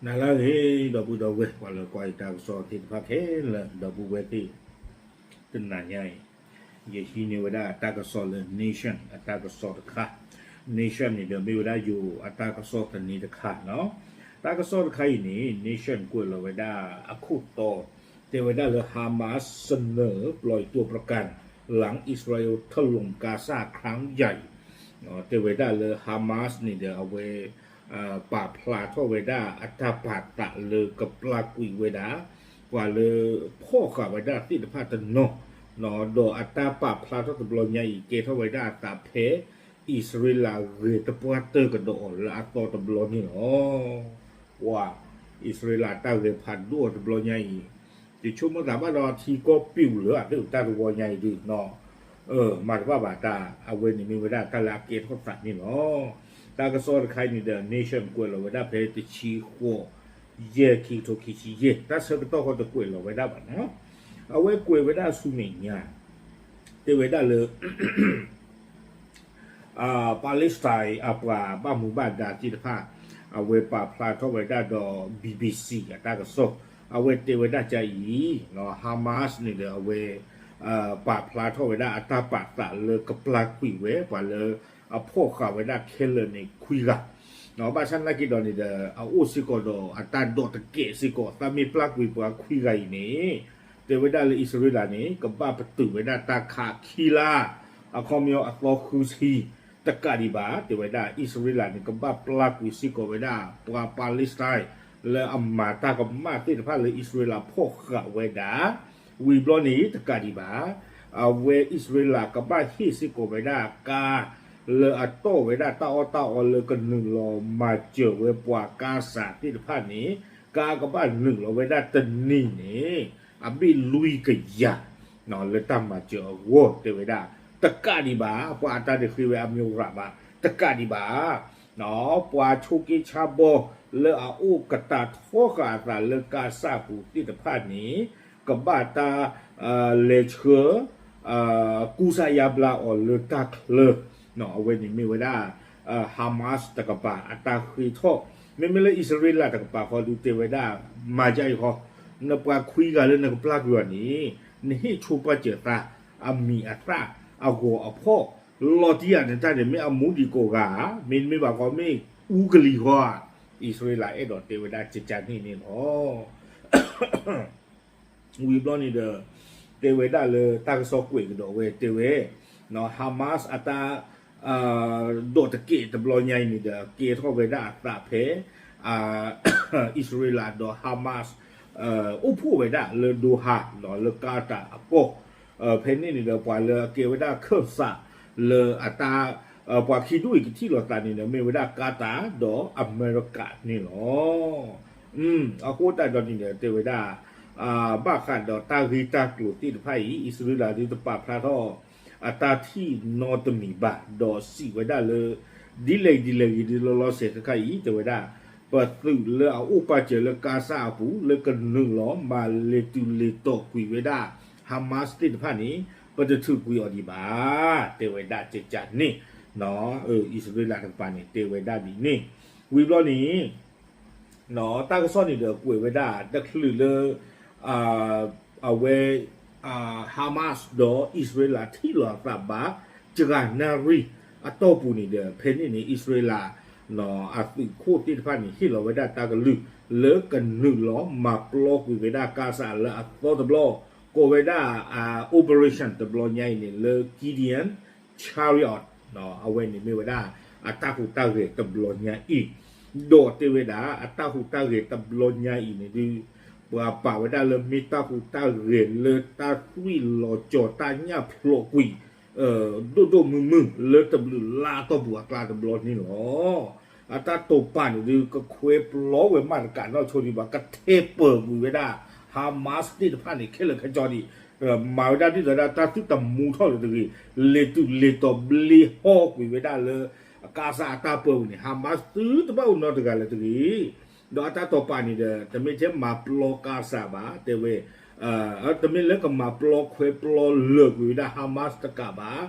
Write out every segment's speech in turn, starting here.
တၢ်လၢအဂ့ၤ ဒီပုၢ်ဒီဝဲၢ် ပှၤလၢကွၢ်ယတၢ်ကစီၣ်သ့ၣ်တဖၣ်ခဲလၢာ် ဒီပုၢ်ဝဲၢ်သ့ၣ်, တနၤညါအံၤ ယဟံးန့ၢ်ဝဲဒၣ်တၢ်ကစီၣ်လၢ Nation အတၢ်ကစီၣ်တခါ, Nation န့ၣ်ဒီးမ့ၢ်ဝဲဒၣ်ယိၤအတၢ်ကစီၣ်သန့တခါနီၤ, တၢ်ကစီၣ်တခါအံၤန့ၣ် Nation ကွဲးလီၤဝဲဒၣ်အခိၣ်တီ, တဲဝဲဒၣ်လၢ Hamas เสนอปล่อยตัวประกัน หลังอิสราเอลถล่มกาซาครั้งใหญ่ တဲဝဲဒၣ်လၢ Hamas န့ၣ်ဒီးအဝဲ ပာ်ဖျါထီၣ်ဝဲဒၣ်အတၢ်ပာ်သးလၢကပျၢ်ကွံာ်ဝဲဒၣ် ပှၤလၢဖီၣ်ဃာ်ဝဲဒၣ်သ့ၣ်တဖၣ်တနီၤ, ဒီးအတၢ်ပာ်ဖျါထီၣ်တဘျီညါအံၤ ကဲထီၣ်ဝဲဒၣ်အသးဖဲ အံၣ်စရ့လးဂဲၤသပှၢ်တၢၢ်ကဒီးအီၤလၢအသီတဘျီန့ၣ်လီၤ. ပှၤ အံၣ်စရ့လးတၢ်ဂဲၤဖးဒိၣ်အီၤတဘျီညါအံၤ, ယဆိကမိၣ်သးဘၣ်ဒီးထံကီၢ်ပျူၤလၢအသ့ၣ်တၢ်တဝီညါအံၤဒုး မၤတဘၣ်ဘၣ်တၢ်, အဝဲန့ၣ်မ့ၢ်ဝဲဒၣ်တၢ်လၢအကဲထီၣ်သးန့ၣ်လီၤ. တၢ်ကစီၣ်တခါအံၤန့ၣ်ဒီး Nation ကွဲးလီၤဝဲဒၣ်ဖဲတဆံဃိး ယဲၢ် ခံကထိခံဆံယဲၢ်, တၢ်ဆၢကတီၢ်ဃီတကွဲးလီၤဝဲဒၣ်ဘၣ်နီၤ, အဝဲကွဲးဝဲဒၣ်ဆူမဲာ်ညါ, တဲဝဲဒၣ်လၢ Palestine အပှၤဘၣ်မူဘၣ်ဒါသ့ၣ်တဖၣ်, အဝဲပာ်ဖျါထီၣ်ဝဲဒၣ်ဒီး BBC အတၢ်ကစီၣ်, အဝဲတဲဝဲဒၣ်ကအံၤ, Hamas န့ၣ်ဒီးအဝဲ ပာ်ဖျါထီၣ်ဝဲဒၣ်အတၢ်ပာ်သးလၢကပျၢ်ကွံာ်ဝဲ ပှၤလၢအဖီၣ်ဃာ်ဝဲဒၣ်ခဲလၢာ်န့ၣ်ခွံဂၤ, ဘၣ်ဆၣ်သနာ်က့ဒီးန့ၣ်ဒီး အအိၣ်စ့ၢ်ကီးဒီးအတၢ်ဒိးတကဲးစ့ၢ်ကီး, သးမ့ၢ်ပျၢ်ကွံာ်ပှၤခွံဂၤအံၤန့ၣ်, တဲဝဲဒၣ်လၢအံၣ်စရ့လးန့ၣ် ကဘၣ်ပတုာ်ဝဲဒၣ်တၢ်ခးခံလါ, အခီပညီအသီဃုဆံ, တကးဒံးဘၣ် တဲဝဲဒၣ် အံၣ်စရ့လးန့ၣ် ကဘၣ်ပျၢ်ကွံာ်စ့ၢ်ကီးဝဲဒၣ် ပှၤ Palestine လၢအမၤတၢ်ကမၣ်သ့ၣ်တဖၣ်လၢအံၣ်စရ့လးဖီၣ်ဃာ်ဝဲဒၣ်, ဝံၤဘျီန့ၣ် တကးဒံးဘၣ်, အဝဲအံၣ်စရ့လးကဘၣ်ဟ့ၣ်စ့ၢ်ကီးဝဲဒၣ်ကါ လၢအတီၢ်ဝဲဒၣ်တၢ်အီၣ်တၢ်အီလၢကနုာ်လီၤမၤစၢၤဝဲပှၤကါစးသ့ၣ်တဖၣ်န့ၣ်, ကါကဘၣ်နုာ်လီၤဝဲဒၣ်တနံၤန့ၣ် အဘ့ၣ်လွံၢ်ကယၤ လၢတၢ်မၤစၢၤအဂီၢ် တဲဝဲဒၣ်, တကးဒံးဘၣ် ပှၤအတၢ်တဃ့ဝဲအမံၤရၣ်ဘၣ် တကးဒံးဘၣ်, ပှၤဆိးက့ဆါဘီ လၢအအိၣ်ကတာ်ထီဃာ်အသးလၢကါစၢ်ပူၤသ့ၣ်တဖၣ်န့ၣ်, ကဘၣ်တၢ် လဲၤဆှၢ ကူစါယါဘျါအီၤလၢတၢ်ချၢ, အဝဲန့ၣ်မ့ၢ်ဝဲဒၣ် Hamas တကပၤအတၢ်ဃ့ထီၣ်, မ့မ့ၢ်လၢအံၣ်စရ့လးတကပၤဃီဒုးတဲဝဲဒၣ်, မၤဒ်အံၤဃီ, နပှၤခွံဂၤလၢနကပျၢ်ကွံာ်အီၤန့ၣ်, နဟ့ၣ်ဆိပာ်စၢၤသး အမံၤအသၣ် အဂီၤအဖီၣ်, လီၤတံၢ်ဧါနတၢ်န့ၣ် မ့ၢ်အမူဒံးကိးဂၤ, မ့တမ့ၢ်ဘၣ်ဃီမ့ၢ်အူကလံၤဃီဧါ, အံၣ်စရ့လးအဲၣ်ဒိးတဲဝဲဒၣ်ကကန့ၣ်န့ၣ်လီၤ. ဝံၤဘျီန့ၣ်ဒီး တဲဝဲဒၣ်လၢတၢ်ကစီၣ်ကွဲးကဒီးဝဲတဲဝဲ, Hamas အတၢ် ဒိးတကဲးတဘျီညါအံၤန့ၣ်ဒီး ကဲထီၣ်ဝဲဒၣ်အသးဖဲ အံၣ်စရ့လးဒီး Hamas အိၣ်ဖှိၣ်ဝဲဒၣ်လၢ Doha လၢ Qatar အကီၢ်, ဖဲန့ၣ်န့ၣ်ဒီး ပှၤလၢအကဲဝဲဒၣ်ခၢၣ်စးလၢအတၢ် ပှၤခံဒူၣ်အံၤကထံၣ်လိာ်သးန့ၣ်ဒီး မ့ၢ်ဝဲဒၣ် Qatar ဒီးအမဲရကၤန့ၣ်လီၤ. အဃိသတးဒီးန့ၣ်ဒီး တဲဝဲဒၣ် ဘၣ်ဃးဒီးတၢ်ဂ့ၢ်တၢ်ကျိၤသ့ၣ်တဖၣ်အံၤ အံၣ်စရ့လးဒုးတပာ်ဖျါထီၣ် အတၢ်ထံၣ်နီတမံၤဘၣ် ဒီးစံးဝဲဒၣ်လၢ ဒ်လဲၣ်ဒ်လဲၣ်ဂ့ၤဒ်လီၤလီၤဆဲးခဲခါအံၤ တဲဝဲဒၣ် ပသုးလၢအအိၣ်ပာ်စၢၤလၢကါစၢ်အပူၤ လၢကနုာ်လီၤမၤလဲၤတုၤလဲၤတီၤကွံာ်ဝဲဒၣ် Hamas သ့ၣ်တဖၣ်န့ၣ် ပတထုးကွံာ်အီၤဒံးဘၣ် တဲဝဲဒၣ်ကကန့ၣ် အံၣ်စရ့လးတကပၤန့ၣ် တဲဝဲဒၣ်ဒ်န့ၣ် ဝံၤဘျီန့ၣ် တၢ်ကစီၣ်န့ၣ်ဒီးကွဲးဝဲဒၣ် တချုးလၢ အဝဲ Hamas ဒီးအံၣ်စရ့လးထံၣ်လိာ်အသးဘၣ် စှၤနၣ်ရံၣ်အတီၢ်ပူၤန့ၣ်ဒီး ဖဲန့ၣ်န့ၣ် အံၣ်စရ့လး အသုးခိၣ်သ့ၣ်တဖၣ်န့ၣ် ဟ့ၣ်လီၤဝဲဒၣ်တၢ်ကလုၢ် လၢကနုာ်လီၤမၤပျီကွံာ်ဝဲဒၣ်ကါစၢ်လၢအသီတဘျီ ကိးဝဲဒၣ် operation တဘျီညါအံၤန့ၣ် လၢ Gideon Chariot အဝဲန့ၣ်မ့ၢ်ဝဲဒၣ် အတၢ်ဟူးတၢ်ဂဲၤတဘျီညါအံၤ ဒီးတဲဝဲဒၣ် အတၢ်ဟူးတၢ်ဂဲၤတဘျီညါအံၤန့ၣ်ဒုး ပှၤပာ်ဝဲဒၣ်လၢမ့ၢ်တၢ်ဟူးတၢ်ဂဲၤလၢတၢ်သွံၣ်လီၤကၠီၤတၢ်ညၣ်ဖျိးကွံာ် ဒိၣ်ဒိၣ်မုၢ်မုၢ် လၢတဘျုးလါအတီၢ်ပူၤအကျါတဘျီန့ၣ်လီၤ. အတၢ်တိာ်ပာ်န့ၣ်ဒုး ကခွဲးပျီဝဲမးတကးနီၢ်ဆိဒံးဘၣ် ကထဲပၢၤကွံာ်ဝဲဒၣ် Hamas သ့ၣ်တဖၣ်န့ၣ် ခဲလၢာ်ခဲဆ့ဒံး မၤဝဲဒၣ်ဒ်သိးဒၣ်တၢ်သုတမူထီၣ်လၢၤတဂ့ၤ လဲၤတုၤလဲၤတီၤဘျ့ဟီၣ်ကွံာ်ဝဲဒၣ်လၢ ကါစၢ်အတၢ်ပၢပူၤန့ၣ် Hamas သုတဘၣ်အိၣ်နီတဂၤလၢၤတဂ့ၤ ဒီးအတၢ်တိာ်ပာ်န့ၣ်ဒီး တမ့ၢ်ထဲမၤပျီကါစၢ်ဘၣ် တဲဝဲ တမ့ၢ်လၢကမၤပျီခွဲးပျီလၢာ်ကွံာ်ဝဲဒၣ် Hamas တကးဘၣ်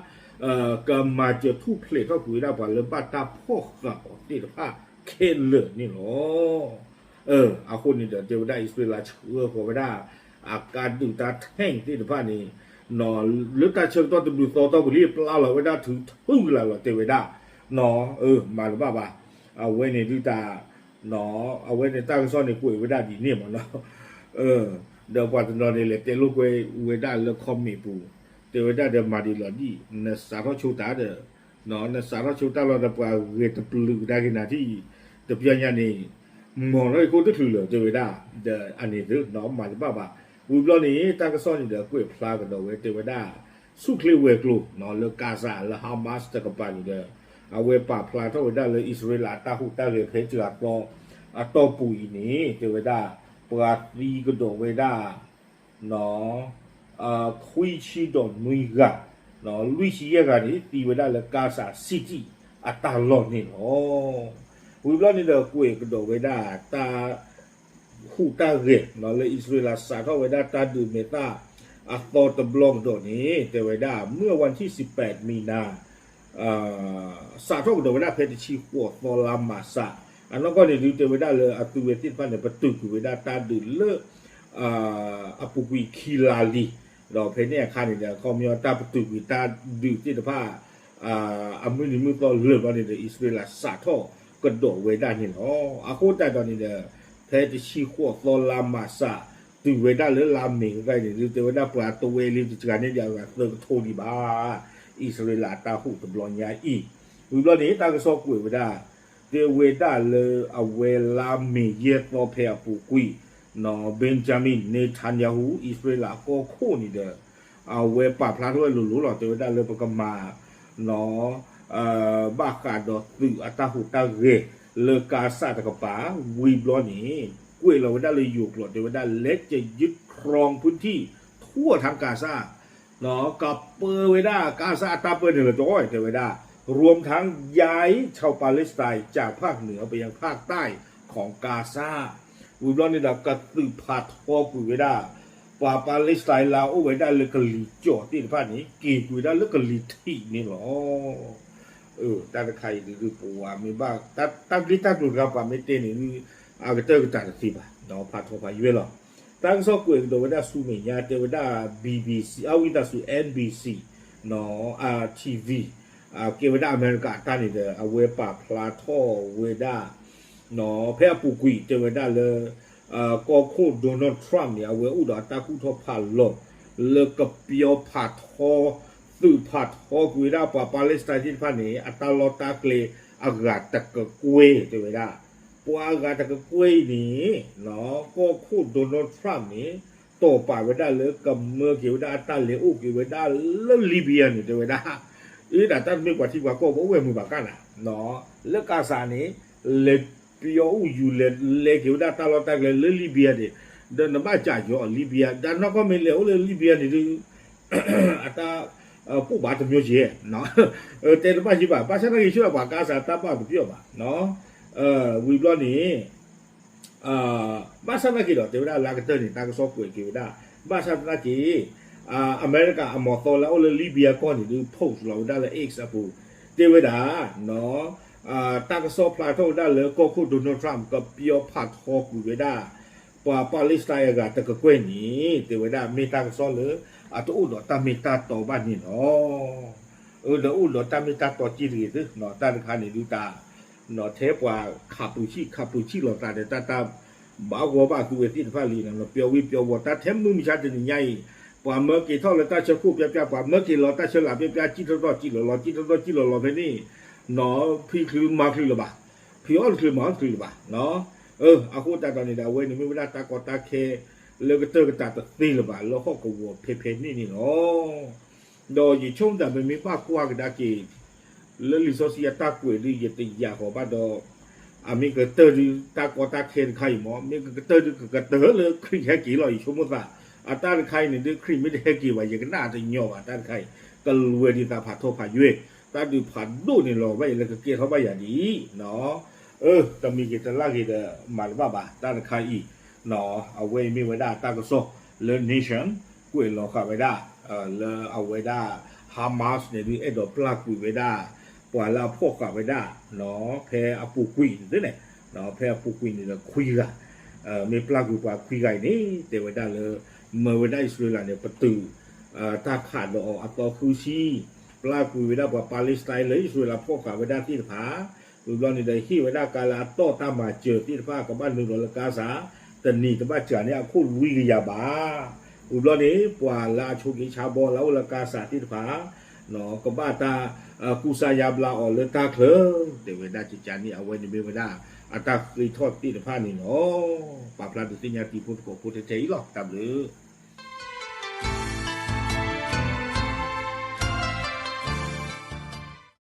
ကမၤစၢၤထူၣ်ဖျဲးထီၣ်ကွံာ်ဝဲဒၣ်ပှၤလၢဘၣ်တၢ်ဖီၣ်ဃာ်အီၤသ့ၣ်တဖၣ်ခဲလၢာ်န့ၣ်လီၤ. အဃိန့ၣ်ဒီး တဲဝဲဒၣ်အံၣ်စရ့လးဆှၢဃီၤဝဲဒၣ် အကါဒုၣ်တၢ် tank သ့ၣ်တဖၣ်န့ၣ် လၢတၢ်ဆၢကတီၢ်တဘျုးသီတီၢ်ပူၤလံ ပျၢ်လီၤဝဲဒၣ်ထုးထူၣ်ကလာ်လီၤတဲဝဲဒၣ်, မၤတဘၣ်ဘၣ်, အဝဲန့ၣ်ဒုးတၢ် အဝဲန့ၣ်တၢ်ကစီၣ်န့ၣ်ကွဲးဝဲဒၣ်ဒ်န့ၣ်မ့ၢ်နီၤ, ဒီးပှၤတနီၤန့ၣ်လဲၤတဲလိာ်ကွဲဝဲဒၣ်လၢ comment ပူၤ, တဲဝဲဒၣ်ဒီးမၤဒံးလီၤဒံး နစးထီၣ်ဆိတၢ်ဒီး နစးထီၣ်ဆိတၢ်လီၤဒီးပှၤဂဲၤတပျုာ်ကဒါက့ၤနၤထံၣ်, တပျၢ်ညါန့ၣ် မီၤထီၣ်အံၤခိၣ်တချုးလၢၤတဲဝဲဒၣ်, ဒီးအန့ၣ်သ့ၣ်နီၤ မၤတဘၣ်ဘၣ်, ဝံၤဘျီန့ၣ် တၢ်ကစီၣ်န့ၣ်ဒီးကွဲးဖျါကဒီးဝဲတဲဝဲဒၣ် ဆူၣ်ချ့ဝဲၤကျိၤ လၢ Gaza လၢ Hamas တကပၤန့ၣ်ဒီး အဝဲပာ်ဖျါထီၣ်ဝဲဒၣ်လၢအံၣ်စရ့လးအတၢ်ဟူးတၢ်ဂဲၤဖဲတဂၤသီ အတီၢ်ပူၤအံၤန့ၣ် တဲဝဲဒၣ် ပှၤသံကဒီးဝဲဒၣ် ခွံဆံဒီးနွံဂၤ, လွံၢ်ဆံယဲၢ်ဂၤန့ၣ် သံဝဲဒၣ်လၢ Gaza City အတၢ်လီၢ်န့ၣ်လီၤ. ဝံၤဘျီန့ၣ်ဒီးကွဲးကဒီးဝဲဒၣ်တၢ် ဟူးတၢ်ဂဲၤ လၢအံၣ်စရ့လးစးထီၣ်ဝဲဒၣ်တၢ်ဒုးမဲာ်သၣ်အသီတဘျီကဒီးန့ၣ် တဲဝဲဒၣ် မုၢ်အဝါထံၣ်စံးပဲးမံနၤ စးထီၣ်ကဒီးဝဲဒၣ်ဖဲတဆံဃိးသီလါမးစး, အနီၢ်ကီၢ်န့ၣ်ဒုးတဲဝဲဒၣ်လၢအသုဝဲသ့ၣ်တဖၣ်န့ၣ် ပတုာ်ကွံာ်ဝဲဒၣ်တၢ်ဒုးလၢ အပူၤကွံာ်ခံလါလံ, ဒီးဖဲန့ၣ်အခါန့ၣ်ဒီး အခီပညီတၢ်ပတုာ်ကွံာ်တၢ်ဒုးသ့ၣ်တဖၣ် အမုၢ်နံၤမုၢ်သီလၢာ်ဘျီန့ၣ်ဒီး အံၣ်စရ့လးစးထီၣ်ကဒီးဝဲဒၣ်န့ၣ်လီၤ. အဃိသတးဒီးန့ၣ်ဒီး ဖဲတဆံဃိးသီလါမးစး တုၤဝဲဒၣ်လၢလါမ့ၤတခါန့ၣ်ဒုး တဲဝဲဒၣ်ပှၤတဝဲလံတစှၤန့ၣ်ဒီးအဂၤသၢကထိဒံးဘၣ်, အံၣ်စရ့လးအတၢ်ဟူးတဘျီညါအံၤ, ဝံၤဘျီန့ၣ် တၢ်ကစီၣ်ကွဲးဝဲဒၣ် တဲဝဲဒၣ်လၢအဝဲလါမ့ၤယဲၢ်သီဖဲအပူၤကွံာ် Benjamin Netanyahu အံၣ်စရ့လးကီၢ်ခိၣ်န့ၣ်ဒီး အဝဲပာ်ဖျါထီၣ်ဝဲလိၤလိၤလီၤ တဲဝဲဒၣ်လၢပကမၤ ဘၣ်ဃးဒီးသုးအတၢ်ဟူးတၢ်ဂဲၤလၢကါစၢ်တကပၤ ဝံၤဘျီန့ၣ် ကွဲးလီၤဝဲဒၣ်လၢယိၤကျိာ် တဲဝဲဒၣ် လက်ကျယုခရံဖိထံၣ် ထူအထါကါစၢ် ကပၢဝဲဒၣ်ကါစၢ်အတၢ်ပၢန့ၣ်လီၤ တဲဝဲဒၣ် รวมทั้งย้ายชาวปาเลสไตน์จากภาคเหนือไปยังภาคใต้ของกาซา ဝံၤဘျီန့ၣ်ဒီး ကသုးဖးထီကွံာ်ဝဲဒၣ် ပှၤ Palestine လၢအအိၣ်ဝဲဒၣ်လၢကလံၤကၠီၣ်သ့ၣ်တဖၣ်န့ၣ် က့ၤကွံာ်ဝဲဒၣ်လၢကလံၤထံးန့ၣ်လီၤ. တၢ်တခါအံၤဒုး ပဝဲမ့ၢ်ဘၣ် တၢ်ဘျ့တၢ်ကျိၤတခါ ပှၤမ့ၢ်တဲန့ၣ်ဒုး အကတၢၢ်ကတၢၢ်တသ့ဘၣ် ဖးထီဖးယွဲၢ်လီၤ. တၢ်ကစီၣ်ကွဲးကဒီးဝဲဒၣ်ဆူမဲာ်ညါ တဲဝဲဒၣ် BBC အဝံသးစူၤ NBC TV ကဲဝဲဒၣ်အမဲရကၤအတၢ်န့ၣ်ဒီး အဝဲပာ်ဖျါထီၣ်ဝဲဒၣ် ဖဲအပူၤကွံာ်တဲဝဲဒၣ်လၢ ကီၢ်ခိၣ် Donald Trump န့ၣ် အဝဲအိၣ်ဒီးအတၢ်ကူၣ်ထီၣ်ဖးလီၤ လၢကပျီဖးထီ သုးဖးထီကွံာ်ဝဲဒၣ်ပှၤ Palestine သ့ၣ်တဖၣ်န့ၣ် အတၢ်လီၢ်တၢ်ကျဲအဂၤတကကွဲၢ်တဲဝဲဒၣ် ပှၤအဂၤတကကွဲၢ်အံၤန့ၣ် ကီၢ်ခိၣ် Donald Trump န့ၣ် တီၢ်ပာ်ဝဲဒၣ်လၢကမၢက့ၤဝဲဒၣ်အတၢ်လဲၤအိၣ်က့ၤဝဲဒၣ်လၢ Libya န့ၣ် တဲဝဲဒၣ် အ့ဒၣ်တၢ်တမ့ၢ်ပှၤထံပှၤကီၢ်ပအိၣ်ဝဲမုာ်ဘၣ်ကၢ်နၤ လၢကါစၢ်န့ၣ် လဲၤပျီအိၣ်ယူၤလဲၤလဲၤက့ၤဝဲဒၣ်တၢ်လီၢ်တၢ်ကျဲလၢ Libya န့ၣ် ဒီးနဘၣ်ကးယီၤ Libya ဒီးနီၢ်ကီၢ်မ့ၢ်လဲၤအိၣ်လၢ Libya န့ၣ်ဒုး အတၢ် ပိၣ်ဘၣ်တမျိုးကဲ တဲတဘၣ်က့ဘၣ် ဘၣ်ဆၣ်သနာ်က့ ဆူအပှၤကါစၢ်တၢ်ဘၣ်တပျီၢ်ဘၣ် ဝံၤဘျီန့ၣ် ဘၣ်ဆၣ်သနာ်က့ဒီး တဲဝဲဒၣ်လၢအကတၢၢ်န့ၣ် တၢ်ကစီၣ်ကွဲးက့ၤဝဲဒၣ် ဘၣ်ဆၣ်သနာ်က့ အမဲရကၤအမီၤသီလၢအအိၣ်လၢ Libya ကီၢ်န့ၣ်ဒုး post လီၤဝဲဒၣ်လၢ X အပူၤ တဲဝဲဒၣ် တၢ်ကစီၣ်ဖျါထီၣ်ဝဲဒၣ်လၢကီၢ်ခိၣ် Donald Trump ကပျီဖးထီကွံာ်ဝဲဒၣ် ပှၤ Palestine အဂၤတကကွဲၢ်န့ၣ် တဲဝဲဒၣ်မ့ၢ်တၢ်ကစီၣ်လၢ အတအိၣ်ဒီးတၢ်မ့ၢ်တၢ်တီဘၣ်န့ၣ်လီၤ. အၢ ဒီးအိၣ်ဒီးတၢ်မ့ၢ်တၢ်တီက့တဂ့ၤသု တၢ်တခါန့ၣ်ဒုးတၢ် ထဲပှၤခးပူၤဆံၣ် ခးပူၤဆံၣ်လီၤသးဒီး တၢ်တၢ်ဘၣ်ဂီၢ်ဘၣ်သုဝဲသ့ၣ်တဖၣ်လံ ပျီဝံပျီဝီၤ တၢ်ထဲမုၢ်မဆါတနံၤညါအံၤ ပှၤမၢက့ၤထီၣ်လၢတၢ်ဆၢခိၣ်ပျီပျီ ပှၤမၢက့ၤလီၤတၢ်ဆၢလာ်ပျီပျီ စံၣ်ထီၣ်ထီၣ်စံၣ်လီၤလီၤ စံၣ်ထီၣ်ထီၣ်စံၣ်လီၤလီၤဖဲန့ၣ် ဖံချုးမၤချုးလၢၤဘၣ် ဖံအီၣ်တချုးမၤအီၣ်တချုးလၢၤဘၣ် အဃိသတးဒီးန့ၣ်ဒီး အဝဲန့ၣ်မ့ၢ်ဝဲဒၣ်တၢ်ကီတၢ်ခဲ လၢကတၢၢ်ကတၢၢ်တသ့လၢၤဘၣ် လၢဟီၣ်ကဝီၤဖဲဖဲန့ၣ်န့ၣ်လီၤ. ဒီးယဆိကမိၣ်သးမ့မ့ၢ်ဘၣ်ကွၢ်ကဒါက့ၤ လၢလံာ်စီဆှံအတၢ်ကွဲးဒုး ယတယာ်ဃီၤဘၣ်ဒီး အမ့ၢ်ကတၢၢ်ဒုး တၢ်ကီတၢ်ခဲတခါအံၤမ့ၢ် မ့ၢ်ကကတၢၢ်ဒုး ကကတၢၢ်လၢခရံာ်ဟဲက့ၤလီၤ ယဆိကမိၣ်သး အတၢ်တခါအံၤန့ၣ်ဒုး ခရံာ်မ့ၢ်တဟဲက့ၤဘၣ် ယကနၣ်တညီဘၣ် တၢ်တခါအံၤ ကလဲၤဒ်သးဖးထီဖးယွဲၢ် တၢ်ဒုးဖးဒိၣ်န့ၣ်လီၤ ဘၣ်ယဲလၢကကဲထီၣ်ဘၣ်ယၤဒ်အံၤ အၢ တမံၤက့ၤတလၢ်က့ၤဒီး မၤတဘၣ်ဘၣ် တၢ်တခါအံၤ အဝဲအံၤမ့ၢ်ဝဲဒၣ်တၢ်ကစီၣ်လၢ Nation ကွဲးလီၤဃာ်ဝဲဒၣ် လၢအဝဲဒၣ် Hamas န့ၣ်ဒုး အဲၣ်ဒိးပျၢ်ကွံာ်ဝဲဒၣ် ပှၤလၢအဖီၣ်ဃာ်ဝဲဒၣ် ဖဲအပူၤကွံာ်န့ၣ် ဖဲအပူၤကွံာ်န့ၣ်ဒီးခွံဂၤ မ့ၢ်ပျၢ်ကွံာ်ပှၤခွံဂၤအံၤန့ၣ် တဲဝဲဒၣ်လၢ မၢဝဲဒၣ်အံၣ်စရ့လးန့ၣ် ပတုာ် တၢ်ခးဒီးအီၤအသီဃုဆံ, ပျၢ်ကွံာ်ဝဲဒၣ်ပှၤ Palestine လၢအံၣ်စရ့လးဖီၣ်ဃာ်ဝဲဒၣ်သ့ၣ်တဖၣ်, ဝံၤဘျီန့ၣ်ဒီးဟ့ၣ်ဝဲဒၣ်ကါလၢအတီၢ်တၢ်မၤစၢၤသ့ၣ်တဖၣ် ကဘၣ်နုာ်လီၤလၢကါစး တနံၤတဘၣ်စှၤန့ၢ်အခိၣ်လွံၢ်ကယၤဘး, ဝံၤဘျီန့ၣ် ပှၤလၢအဆိးက့ဆါဘီလၢအအိၣ်လၢကါစးသ့ၣ်တဖၣ် ကဘၣ်တၢ်ကူစါယါဘျါအီၤလၢတၢ်ချၢ, တဲဝဲဒၣ်ကကန့ၣ် အဝဲန့ၣ်မ့ၢ်ဝဲဒၣ် အတၢ်ဃ့ထီၣ်သ့ၣ်တဖၣ်န့ၣ်လီၤ. ပာ်ဖျါဒုးသ့ၣ်ညါတံၤဖိသကိးဖိထဲထဲအံၤလီၤ. တၢ်ဘျုး